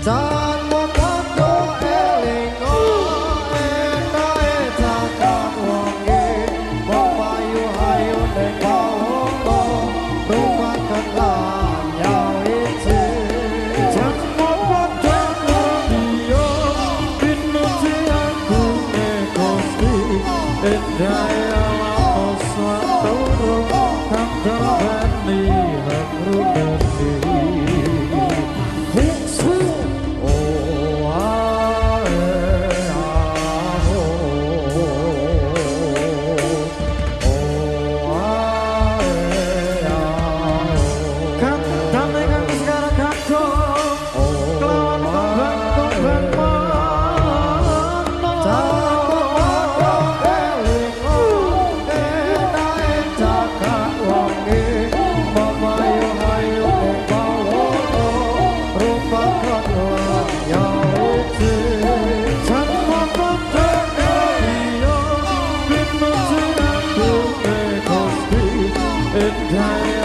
Janmu padha elinga endahe cakak wonge, wong payu hayu ning bawono rumaken lan nyawiji. Janmu padha ngertiya pinuji agunge Gusti, endahe alam swatara kang dalbani hangruneni. Oh ae aho, oh ae aho. Kang damai kang segara kadung kelawan kembang-kembang mana. Janmu padha elinga endahe cakak wonge, wong payu hayu ning bawono rupaken lan nyawiji. Janmu padha ngertiya pinuji agunge Gusti, endahe